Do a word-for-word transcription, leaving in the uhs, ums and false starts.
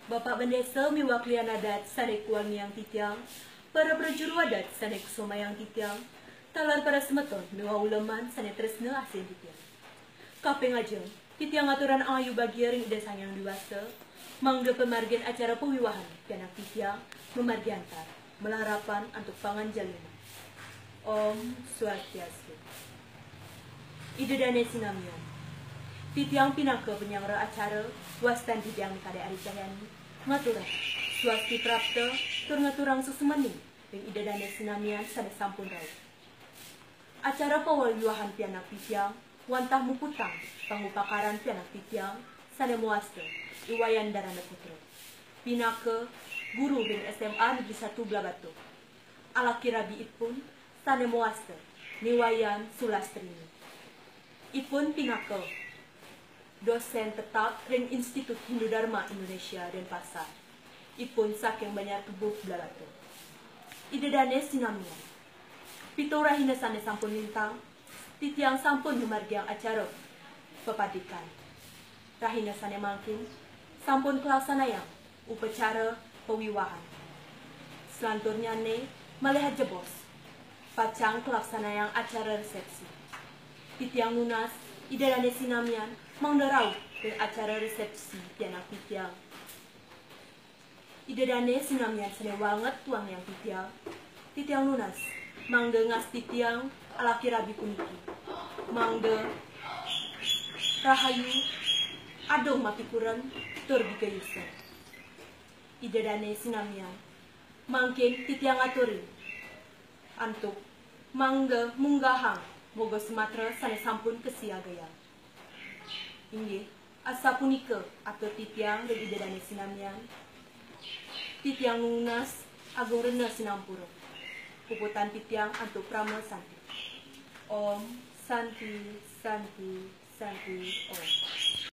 Bapak Bendesa miwah klian adat sane kuwangiang titiang, para prajuru adat sane kusomayang titiang, taler para semeton miwah uleman sane tresna asihin titiang. Kaping ajeng, titiang ngaturan ayu bagia ring Ida Sang Hyang Dwi Wasa, mangda pamargin acara pawiwahan pianak titiang mamargi antar, malarapan antuk panganjalian. Om Swastiastu. Ida dane sinamian. Titiang pinaka panyanggra acara, wastan titiang Ni Kadek Ari Cahyani, ngaturang swasti prapta tur ngaturang suksmaning ring Ida dane sinamian sane sampun rauh. Acara pawiwahan pianak titiang wantah muputang pangupakaran pianak titiang sane mawasta I Wayan Darana Putra, pinaka guru ring S M A Negeri Satu Blahbatuh. Alaki rabi ipun sane mawasta Ni Wayan Sulastrini. Ipun pinaka dosen tetap ring Institut Hindu Dharma Indonesia Denpasar. Ipun saking Banjar Kebo, Blahbatuh. Ida dane sinamian. Pitung rahina sane sampun lintang, titiang sampun mamargiang acara papandikan. Rahina sane mangkin sampun kalaksanayang upacara pawiwahan. Salanturnyane malih ajebos pacang kalaksanayang acara resepsi. Titiang nunas Ida dane sinamian mangda rauh ring acara resepsi pianak titiang. Ida dane sinamian sane wanget tuangiang titiang, titiang nunas mangda ngastitiang alaki rabi puniki, mangda rahayu, adung mapikuren, tur gegayusan. Ida dane sinamian, mangkin titiang ngaturin antuk mangda munggahang moga sumatra sane sampun kasiagayang. Inggih, asapunika atur titiang ring Ida dane sinamian. Titiang nunas agung rena sinampura. Puputang titiang antuk parama santi. Om Santi, Santi, Santi, Om.